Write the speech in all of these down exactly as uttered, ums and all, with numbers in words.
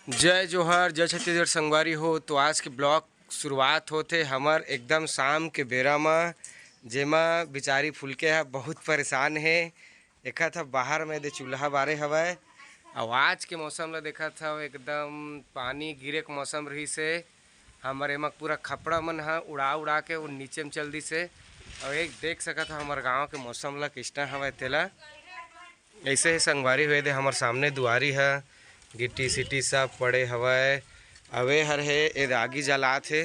जय जोहार, जय छत्तीसगढ़ संगवारी हो। तो आज के ब्लॉग शुरुआत होथे हमर एकदम शाम के बेरा म, जेमा बिचारी फुलके ह बहुत परेशान हे। देखत ह बाहर में दे चूल्हा बारे हवय, अउ आज के मौसम ल देखत हव, एकदम पानी गिरे के मौसम रहिस हे। हमर एमा पूरा खपड़ा मन ह उड़ा उड़ा के वो नीचे में चल दिस हे। अउ एक देख सकत हव हमर गांव के मौसम ल किसना हवय तेला। ऐसे ही संगवारी हो, ए दे हमर सामने दुआरी ह, गिट्टी सिट्टी सब पड़े हवय। अवे हर हे, ए दे आगी जलात हे।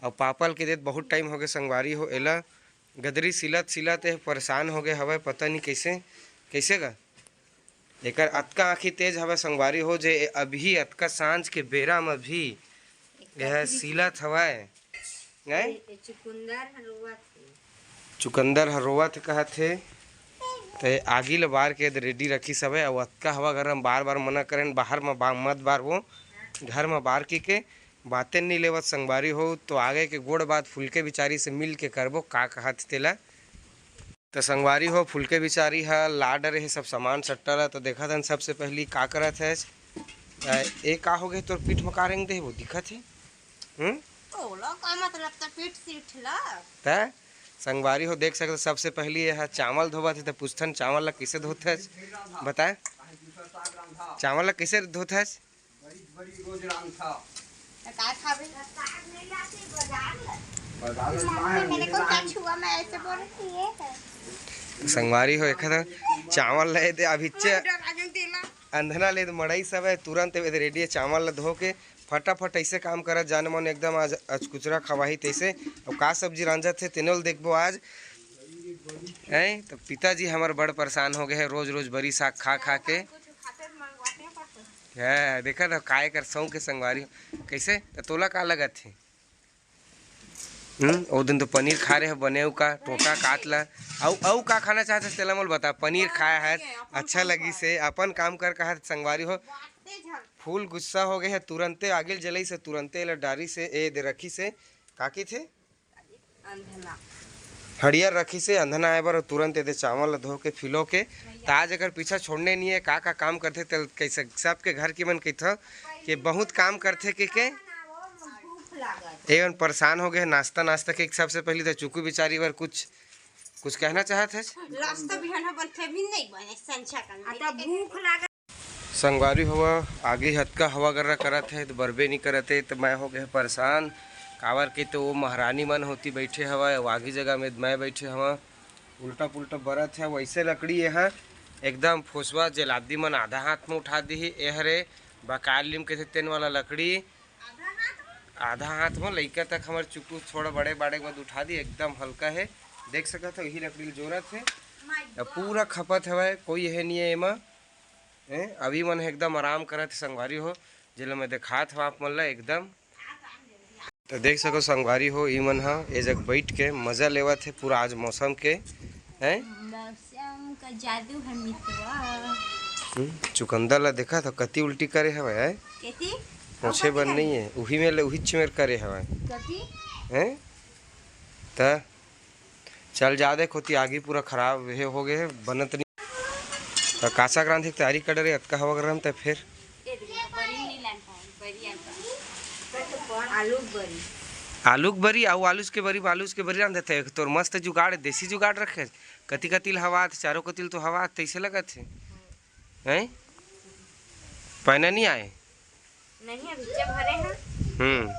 अउ पापल के देत बहुत टाइम होगे संगवारी हो, एला गदरी सिलत सिलत ए परेशान होगे हवय, पता नहीं कैसे, कैसे गा। एकर अतका आँखी तेज हवय संगवारी हो, जे अभी अतका सांझ के बेरा म भी यह सिलत हवय। हैं? ए, ए चुकंदर ह रोवत हे। चुकंदर ह रोवत हे कहत हे। ते आगी ल बार के रेडी रखिस हवय, अउ अतका हवा गरम, बार बार मना करेन, बाहर म बा-, मत बार वो, घर म बार के, के बातें नइ लेवत संगवारी हो। तो आगे के गोड़ बात फुलके बिचारी से मिल के करबो, का कहत तेला। त संगवारी हो, फुलके बिचारी ह ला डरे हे सब सामान सट्टा ला। त देखत हन सबसे पहिली का करत हे। अ, ए का हो गे तोर पीठ म का रेंग दे हे वो दिखत हे? हम्म? तोला का मतलब त पीठ सीठ ला? त संगवारी हो देख सकत, सबसे पहिली ये ह चावल धोवत हे। त पूछथन चावल ला कइसे धोथस? बता। चावल ला कइसे धोथस? बड़ी, बड़ी रोज रांधथा। त का खाबे? बजार ले। बजार ले, मेरे को क्या छुआ, मैं ऐसे बोल रही है। संगवारी हो, एक चावल ले दे, अभी चे अंधना ले दे, मड़ई सब है, तुरंत ए दे रेडी है, चावल ले धो के फटाफट ऐसे काम करत, जाने मन एकदम आज अचकुचरा खवाही तैसे। अब का सब्जी रांझत हे, तेनो ल देखबो आज। हैं, तो पिताजी हमर बड़ परेशान हो गए हैं, रोज रोज बरी साग खा खा के। कुछ खाते मंगवाते हैं, पर है, देखा था काय कर सौं के संगवारी हो। कैसे? त तोला का लगत हे? हम्म, ओ दिन तो पनीर खा रहे हो, बने का टोटा काट ला। अउ, अउ का खाना चाहत हस, तेला मोल बता। पनीर खाया है, अच्छा लगी से, अपन काम कर कहा संगवारी हो। फूल गुस्सा हो गए है, तुरंते आगिल जलई से, तुरंते एला डारी से, ए दे रखी से, का की थे? अंधना। हड़ियर रखी से अंधना आए बर, तुरंत एदे चावल ल धो के फिलो के। त आज एकर पीछा छोड़ने नहीं है, का का काम करथे तेल कैसे सबके घर की मन कहिथव कि बहुत काम करथे के के। भूख लागत। एवन परेशान हो गए नाश्ता नाश्ता के। सबसे पहली तो चुकू बिचारी बर कुछ कुछ कहना चाहत है। नाश्ता बिहान बनथे भी नहीं बने संझा का। भूख लागत। संगवारी हो, आगी हतका हवा गर्रा करत हे, त बरबे नी करत हे, त मैं हो गए परेशान। काबर के तो वो महारानी मन होती बैठे हवय, अउ आगी जगह में मैं बैठे हवा। उल्टा पुल्टा बरत हे। वैसे लकड़ी ये ह एकदम फोसवा, जेला आदमी मन आधा हाथ में उठा दिही, ए हरे बकाल लीम के तेन वाला लकड़ी। आधा हाथ में लइका तक हमर चुकू थोड़ा बड़े बाड़े के बाद उठा दी, एकदम हल्का है। देख सकत हो, यही लकड़ी ल जोरत हे। अब पूरा खपत हवय, कोई है नहीं है एमा। हैं? अभी मन ह एकदम आराम करत हे संगवारी हो, जेला मैं देखात हव आप मन ला एकदम। त देख सको संगवारी हो, ई मन ह ए जग बैठ के मजा लेवत हे पूरा आज मौसम के। हैं? मौसम का जादू है मितवा। हम्म, चुकंदर ला देखा था, कति उल्टी करे हवय, हैं? कति? पोछे बर नहीं है, उही में ले, उही चिमेर करे हवय। कति? हैं? त चल जा दे, खोती आगी पूरा खराब हे, हो गए हे, बनत नहीं। त कासा के रांधे के तैयारी कर डरे, अतका हवा गरम त फिर। आलू के बरी। आलू के बरी, अउ आलू के बरी, आलू के बरी रांधत हे। तोर मस्त जुगाड़, देसी जुगाड़ रखे। कति कति ल हवा आत, चारों कति ल तो हवा आत, तैसे लगत हे। हैं? पैना नहीं आए? नहीं, अभी जब भरे हैं। हम्म।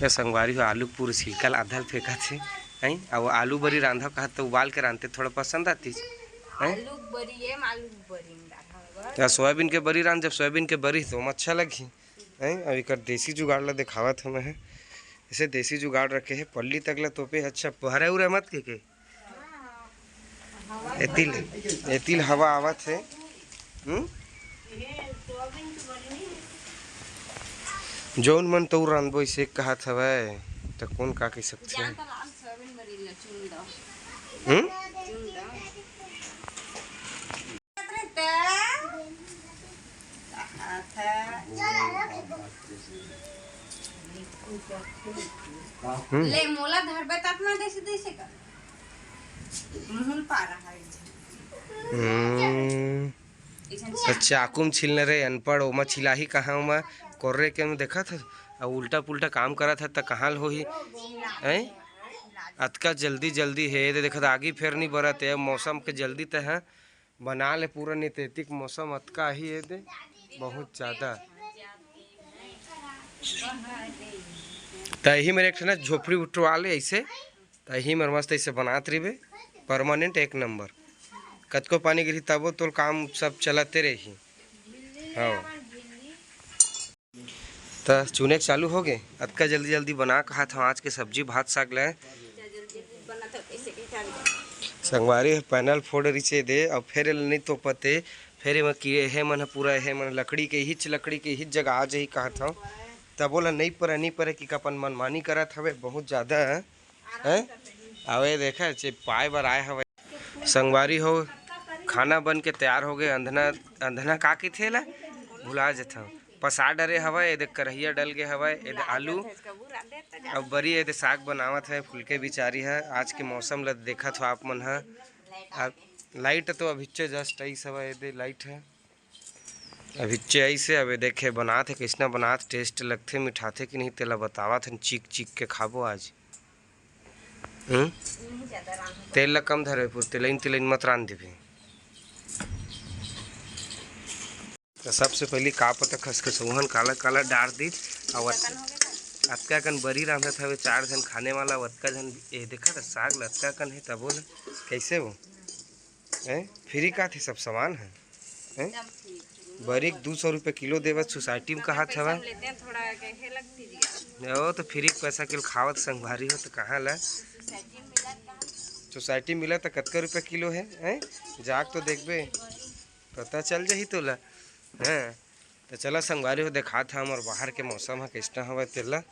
ये संगवारी हो, आलू के पूरा छिलका ल आधा ल फेंकत हे। हैं? अब आलू बरी रांधा कहत तो उबाल के रांधते, थोड़ा पसंद आती। हैं? आलू के बरी, ये आलू के बरी में डाला होगा। या सोयाबीन के बरी रांध, जब सोयाबीन के बरी तो ओमा अच्छा लगही। हैं? अब एकर देसी जुगाड़ ला देखावत हमें है। ऐसे देसी जुगाड़ रखे है, पल्ली तक ला तोपे। अच्छा, पहरे उरे मत के, के? एतिल, एतिल हवा आवत है। हम्म? जौन मन तौर रांधबो, इसे कहत हवय, त कौन का कह सकथे? हम्म? हम्म। ले मोला धरबे तब ना देसे देसे कर। मुहुल पा रहा है। हम्म। त चाकू म छीलना रे अनपढ़, ओमा छिलाही कहाँ? ओमा कोर्रे के में देखत ह, अउ उल्टा पुल्टा काम करत ह, त कहाँ ल होही? हैं? अतका जल्दी जल्दी हे, ये दे देखत आगी फेर नहीं बरत हे, मौसम के जल्दी त ह, बना ले पूरा, नहीं त एतिक मौसम अतका ही हे दे, बहुत ज्यादा। त यही मेरे एक ठो ना झोपड़ी उठवा ले ऐसे, त यही मेरे मस्त ऐसे बनात रहिबे, परमानेंट एक नंबर। कतको पानी गिरही तबो तोर काम सब चलते रही। हाँ, त चुने के चालू हो गे। अतका जल्दी जल्दी बना कहा था आज के सब्जी भात साग ले। संगवारी ह पैनल फोड़ रिचे दे, अब फेर एला नहीं तोपते, फेर एमा कीड़े हे मन ह पूरा, हे मन लकड़ी के हिच, लकड़ी के हिच जगह आ जाही कहा था। तबो ला नहीं परे, नहीं परे कि अपन मनमानी करत हवे बहुत ज्यादा, हैं? अवे देखा, चे पाए बर आए हवे। संगवारी हो, खाना बन के तैयार हो गए। अंधना, अंधना का कहिथे ला? भुला जथव। पसार डरे हवय, एदे करहिया डल गए हवय, एदे आलू, अब बरी एदे साग बनावत है फुलके बिचारी है। आज के मौसम ल देखत हो आप मन ह। आ, लाइट तो अभिच्चे जस्ट आइस हवय, एदे लाइट है। अभिच्चे आइस हे, अब ये देखे बनात हे, कइसना बनात, टेस्ट लगथे, मिठाथे कि नहीं, तेला बतावत हन, चीख चीख के खाबो आज। हम्म? तेल ला कम धरबे, पूरा तेलइन तेलइन मत रांध देबे। त सबसे पहली का पता खसखसौहन काला काला डार दीस, अउ अत-, अतका कन बरी रांधत हवे, चार झन खाने वाला, अउ अतका झन, ए, देखा त साग ल अतका कन हे, तबो ले कइसे हो? हैं? फ्री का थे सब सामान है? हैं? बरी के दू सौ रुपये किलो देवत सोसाइटी में कहत हवय। ओ तो फ्री के पैसा के खावत संगवारी हो तो कहाँ ला? सोसाइटी मिला तो कतका रुपये किलो है? हैं? जाके तो देखबे, पता चल जाही तोला। हाँ, तो चला संगवारी हो, देखात ह हमर बाहर के मौसम ह कइसना हवय तेला।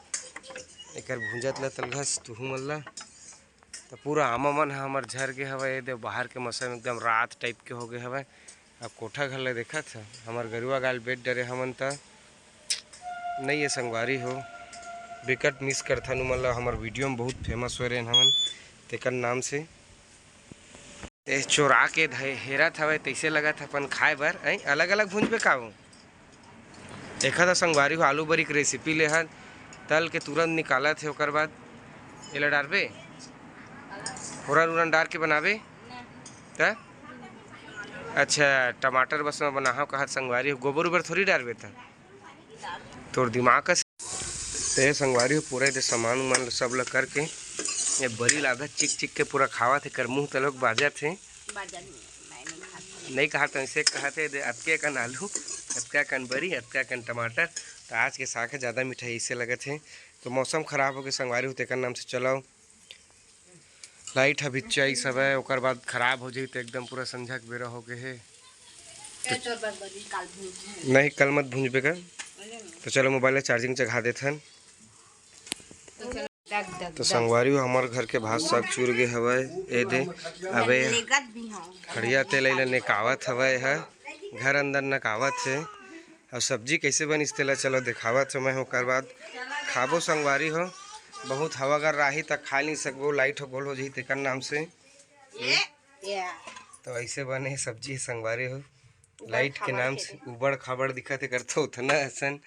एकर भूंजत ला तलघस तुहू मन ला। त पूरा आमा मन ह हमर झर गे हवय। ये दे बाहर के मौसम एकदम रात टाइप के हो गए हवय। अब कोठा घर ले देखत ह, हमर गरुआ गाय ल बेच डरे हमन त। नहीं ये संगवारी हो, बिकट मिस करथन उमन ल। हमर वीडियो में बहुत फेमस होए रहेन हमन तेकर नाम से। ए चोरा के धे-, हेरत हवय, तइसे लगत ह अपन खाए बर। ऐं, अलग-अलग भूंजबे का वो? देखत ह संगवारी हो, आलू बरी के रेसिपी ले हन, तल के तुरंत निकालत हे, ओकर बाद एला डारबे, फोरन उरन डार के बनाबे। त अच्छा, टमाटर बस में बनाहव कहत संगवारी हो, गोबर उबर थोड़ी डारबे त। तोर दिमाग का ते संगवारी हो, पूरा एदे सामान उमान ल सब ल करके ये बरी ल आधा चिक चिक के पूरा खावत हे, कर मुंह तलोक बाजत हे। बाजत नहीं, मैं नहीं खाती। नहीं कहा तो ऐसे कहा थे, दे अतके कन आलू, अतका कन बरी, अतका कन टमाटर। तो आज के साग है ज़्यादा मिठाई इसे लगत हे। तो मौसम खराब हो गए संगवारी हो, तेकर नाम से चलाओ। लाइट ह बिच्चा ई सब है, ओकर बाद खराब हो जाई तो एकदम पूरा संझा के बेरा हो गए हे। ए, तोर बर बनी, काल भूंज भूंज। नहीं, कल मत भूंजबे का। अरे नहीं। तो चलो मोबाइल ला चार्जिंग चढ़ा देथन। तो चलो, दग, दग, तो दग। संगवारी हो, हमर घर के भात साग चूर गे हवय। ए दे, अबे लेगत भी हूँ। खड़िया तेल अइला नेकावत हवय ह, घर अंदर नकावत हे। अउ सब्जी कइसे बनिस तेला चलो देखावत हो मैं, ओकर बाद खाबो संगवारी हो। बहुत हवा अगर राही त खा नहीं सकबो, लाइट हो गोल हो जाही तेकर नाम से। ये, ये। तो ऐसे बने सब्जी संगवारी हो, लाइट के नाम से उबड़ खाबड़ दिखत हे करथो उतना असन।